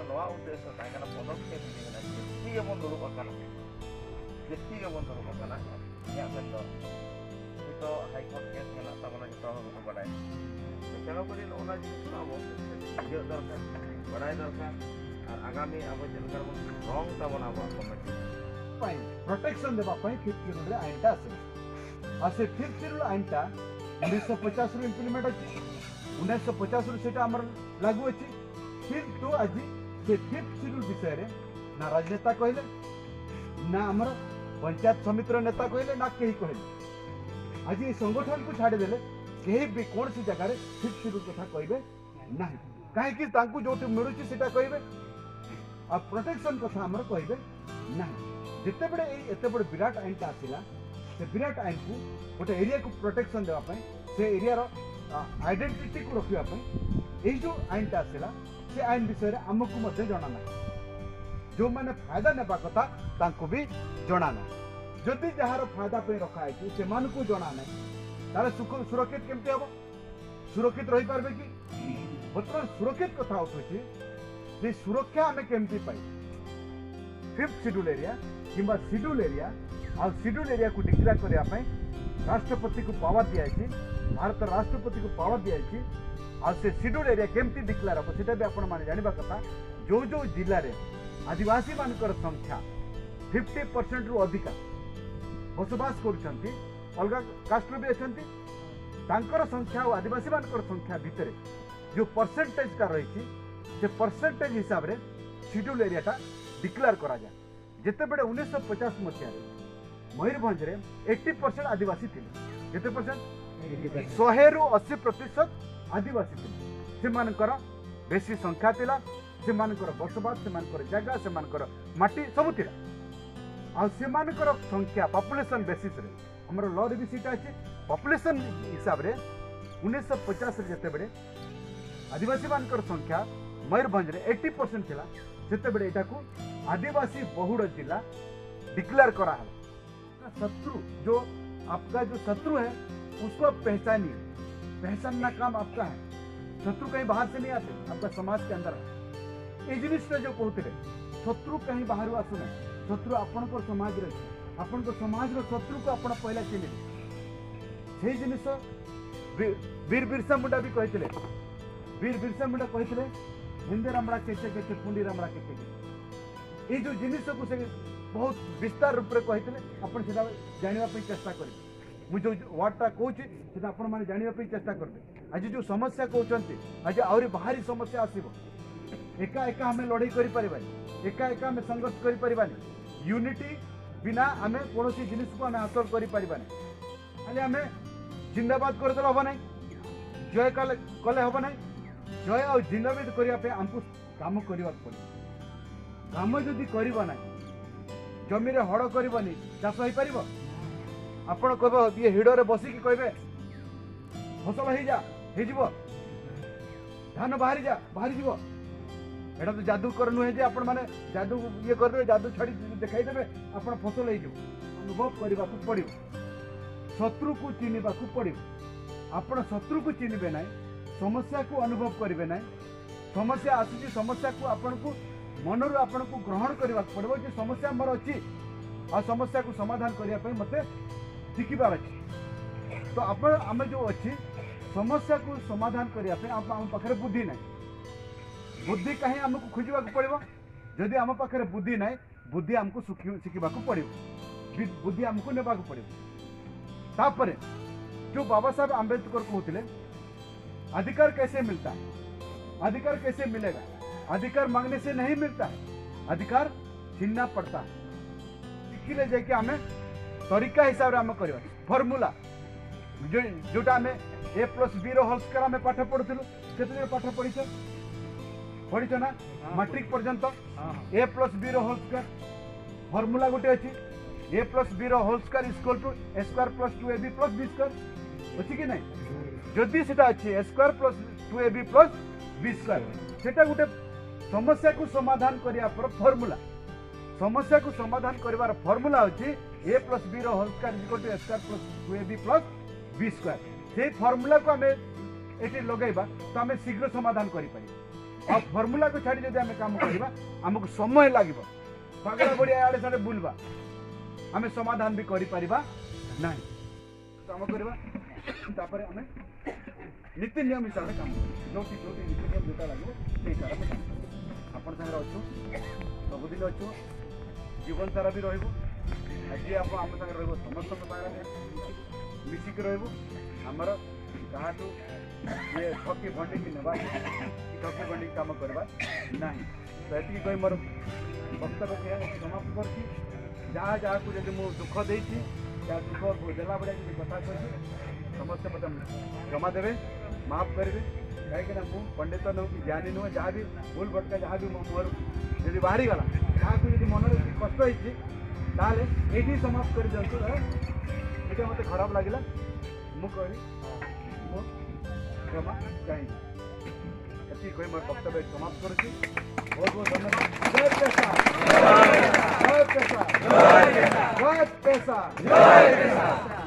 ᱱᱚᱣᱟ ᱩᱫᱽᱫᱮᱥᱥᱚ ᱛᱟᱦᱮᱸ ᱠᱟᱱᱟ ᱯᱚᱫᱚᱠᱷᱮᱯ ᱤᱫᱤ ᱢᱮᱱᱟᱜᱼᱟ ᱡᱟᱹᱥᱛᱤ ᱜᱮᱵᱚᱱ ᱫᱩᱲᱩᱵ ᱟᱠᱟᱱᱟ ᱡᱟᱹᱥᱛᱤ ᱜᱮᱵᱚᱱ ᱫᱩᱲᱩᱵ ᱟᱠᱟᱱᱟ ᱤᱧᱟᱹᱜ ᱢᱮᱱᱫᱚ ᱱᱤᱛᱚᱜ ᱦᱟᱭᱠᱳᱨᱴ ᱠᱮᱥ ᱢᱮᱱᱟᱜ ᱛᱟᱵᱚᱱᱟ ᱡᱚᱛᱚ ᱦᱚᱲ ᱵᱚᱱ ᱵᱟᱰᱟᱭᱟ ᱪᱚᱞᱚ ᱠᱚᱨᱮ ᱱᱚᱜᱼᱚ ᱡᱤᱱᱤᱥ ᱠᱚ ᱟᱵᱚ ᱵᱩᱡᱷᱟᱹᱜ ᱫᱚᱨᱠᱟᱨ ᱵᱟᱰᱟᱭ ᱫᱚᱨᱠᱟᱨ ᱟᱨ ᱟᱜᱟᱢᱤ ᱟᱵᱚ ᱪᱮᱫ ᱞᱮᱠᱟ ᱵᱚᱱ ᱨᱚᱝ ᱛᱟᱵᱚᱱᱟ ᱟᱵᱚᱣᱟᱜ ᱠᱚᱢᱤᱴᱤ प्रोटेक्शन देवा फिफ्थ सिड्यूल आईनटा आसला आ से फिफ्थ सिड्यूल आईनटा 1950 रु इम्प्लीमेंट अच्छी 1950 रु सेटा हमर लागू अच्छी किंतु आज से फिफ्थ सिड्यूल विषय रे ना राजनेता कहले ना हमर पंचायत समितिर नेता कहले ना केही कहले आज ये संगठन को छाड़ी देले केही भी कोनसी जगह रे फिफ्थ सिड्यूल कथा कहबे नाही काहे कि तांकु जोटी मिलुची सेटा कहबे आ प्रोटेक्शन कथा हमर कहबे नाही जितेबेले एते बड़ विराट आईनटा आसिला से विराट आईन को गोटे एरिया को प्रोटेक्शन देवा पई से एरिया रो आइडेंटिटी को रखिबा पई एई जो आईनटा आसिला से आईन विषय रे हमकु मध्ये जणा ना जो माने फायदा नेबा कथा तांकु भी जणा ना जदि যাহার फायदा पई रखा है से मानकु जणा ना ताले सुरक्षित केमति हबो सुरक्षित रही पारबे कि बर्तमान सुरक्षित कथा उठुछि जे सुरक्षा आमे केमति पाई फिफ्थ शेड्यूल एरिया किंबा शेड्यूल एरिया आ शेड्यूल एरिया को डिक्लेयर करने पर राष्ट्रपति को पावर दिया भारत राष्ट्रपति को पावर दिया आ से शेड्यूल एरिया केमती डिक्लेयर हम सेटा भी आपण माने जानिबा कथा जो जो जिला रे आदिवासी मानकर संख्या 50% रु अधिका बसबास करुछंती अलगा कास्ट रू भी अछंती तांकर संख्या और आदिवासी मानकर संख्या भितरे जो परसेंटेज का रही से परसेंटेज हिसाब रे शेड्यूल एरियाटा डिक्लेयर करा जाए जितेबेले 1950 मसीहारे मयूरभंज रे 80% आदिवासी थिले केते परसेंट 100 रु 80% आदिवासी थिले सेमानकर बेसी संख्या थिला सेमानकर बसबास सेमानकर जगह सेमानकर माटी सब थिला आ सेमानकर संख्या पॉपुलेशन बेसिस रे हमर लॉ रे भी सीटा अछि पॉपुलेशन हिसाब रे 1950 रे जेतेबेले आदिवासी मानकर संख्या मयूरभंज रे 80% थिला सेतेबेले एटाकू आदिवासी बहुड़ जिला डिक्लेयर करा है। शत्रु जो आपका जो शत्रु है उसको आप पहचानिए, पहचानना काम आपका है। शत्रु कहीं बाहर से नहीं आते, आपका समाज के अंदर है। ये जिनिसटा जो कहते शत्रु कहीं बाहर आसुना, शत्रु आपणकर समाज रे, आपणकर समाज रो शत्रु को आपण पहला चिन्हिले। सेई जिनिस वीर बिरसा मुंडा भी कहते, वीर बिरसा मुंडा कहते हिंदे रामड़ा केचे केचे पुंडी रामड़ा केचे केचे। ये जो जिनिस को से बहुत विस्तार रूप रे कहते आपण सेटा जानिबा पई चेष्टा करिवे। मु जो वार्डटा कहूছি सेटा आपण माने जानिबा पई चेष्टा करबे। आज जो समस्या कहउछंती आज आउरी बाहरी समस्या आसीबो, एका एका हमें लड़ाई करि परिबानी, एका एका हमें संघर्ष करि परिबानी। यूनिटी बिना हमें कोनोसी जिनिस को हमें हासिल करि परिबानी। खाली हमें जिंदाबाद कर देले हबो नै, जय कले कले हबो नै। जय आ जिंदाबाद करिया पे हमको काम करिवा पड़े। काम जदि करबा ना, जमी रे हड़ करबनी चाष होई परिबो? आपण कहबो ये हिडो रे बसी की कहबे फसल होई जा हे जिवो, धान बाहरी जा बाहरी जिवो। एटा तो जादू कर नुहे जे आपण माने जादू ये कर देबे, जादू छड़ी देखाई देबे आपण फसल होई जिवो। अनुभव करिबाकु पड़िबो, शत्रु को चिन्हिबाकु पड़िबो। आपण शत्रु को चिन्हिबे नाही, समस्या को अनुभव करिवे नाही। समस्या आसुची, समस्या को आपण को मनरु आपण को ग्रहण करिबाकु पड़िबो जे समस्या मोर अछि आ समस्या को समाधान करिया पई मते शिखिबार अछि। तो आपण आमे जो अछि समस्या को समाधान करिया पई आम पाखरे बुद्धि नाही। बुद्धि काहे हमको खोजिबाकु पड़िबो? जदि आम पाखरे बुद्धि नाही, बुद्धि हमको शिखिबाकु पड़िबो, बुद्धि हमको नेबाकु पड़िबो। तापरे जो बाबा साहेब आंबेडकर कहउतिले अधिकार कैसे मिलता है, अधिकार कैसे मिलेगा? अधिकार मांगने से नहीं मिलता है, अधिकार छीनना पड़ता है। शिखिले जाके आमे तरीका हिसाब रे आमे करबा फॉर्मूला जो जोटा आमे ए plus B row whole square आमे पाठ पढ़ुथिलु। केते जण पाठ पढ़िछ? पढ़िछ ना मैट्रिक पर्यंत? A plus B row whole square formula गोटे अछि, A plus B row whole square equal to A square plus 2ab plus B square अछि कि नै? जदि सेटा अछि A square plus 2ab plus B square, सेटा गोटे समस्या को समाधान करिया पर फॉर्मूला। समस्या को समाधान करिवार फॉर्मूला होची A plus B row whole square equal to A square plus 2ab plus B square. सेई फॉर्मूला को आमे एटी लगाइबा तो आमे शीघ्र समाधान करि परिबा। ଆଉ ଫର୍ମୁଲାକୁ ଛାଡ଼ି ଯଦି ଆମେ କାମ କରିବା, ଆମକୁ ସମୟ ଲାଗିବ, ପାଗଳ ଭଳିଆ ଆଡ଼େ ସାଡ଼େ ବୁଲିବା, ଆମେ ସମାଧାନ ବି କରିପାରିବା ନାହିଁ। କାମ କରିବା, ତାପରେ ଆମେ ନୀତି ନିୟମ ହିସାବରେ କାମ କରିବା। ଯୋଉଠି ଯୋଉଠି ନୀତି ନିୟମ ଯୋଉଟା ଲାଗିବ, ସେଇ ହିସାବରେ ଆମେ କାମ କରିବା। ଆପଣ ସାଙ୍ଗରେ ଅଛୁ, ସବୁଦିନ ଅଛୁ, ଜୀବନ ସାରା ବି ରହିବୁ। ଆଜି ଆପଣ ଆମ ସାଙ୍ଗରେ ରହିବ, ସମସ୍ତଙ୍କ ସାଙ୍ଗରେ ଆମେ ମିଶିକି ରହିବୁ। ଆମର କାହାଠୁ ଇଏ ଠକି ଭଣ୍ଡିକି ନେବା କି ଠକି ଭଣ୍ଡିକି କାମ କରିବା ନାହିଁ। ତ ଏତିକି କହି ମୋର ବକ୍ତବ୍ୟ ସମାପ୍ତ କରୁଛି। ଯାହା ଯାହାକୁ ଯଦି ମୁଁ ଦୁଃଖ ଦେଇଛି, ଯାହା ଦୁଃଖ ଦେଲା ଭଳିଆ ଯଦି କଥା କହିଛି, ସମସ୍ତେ ମୋତେ କ୍ଷମା ଦେବେ, ମାଫ କରିବେ। କାହିଁକିନା ମୁଁ ପଣ୍ଡିତ ନୁହଁ କି ଜ୍ଞାନୀ ନୁହେଁ। ଯାହା ବି ଭୁଲ ଭଟକା ଯାହା ବି ମୋ ମୁହଁରୁ ଯଦି ବାହାରିଗଲା, ଯାହାକୁ ଯଦି ମନରେ ଯଦି କଷ୍ଟ ହେଇଛି, ତାହେଲେ ଏଇଠି ସମାପ୍ତ କରିଦିଅନ୍ତୁ। ଏଇଟା ମୋତେ ଖରାପ ଲାଗିଲା, ମୁଁ କହିବି ମୁଁ କ୍ଷମା ଚାହିଁବି। ଏତିକି କହି ମୋର ବକ୍ତବ୍ୟ ସମାପ୍ତ କରୁଛି। ବହୁତ ବହୁତ ଧନ୍ୟବାଦ। ଜୟ ପେସା, ଜୟ ପେସା, ଜୟ ପେସା, ଜୟ ପେସା।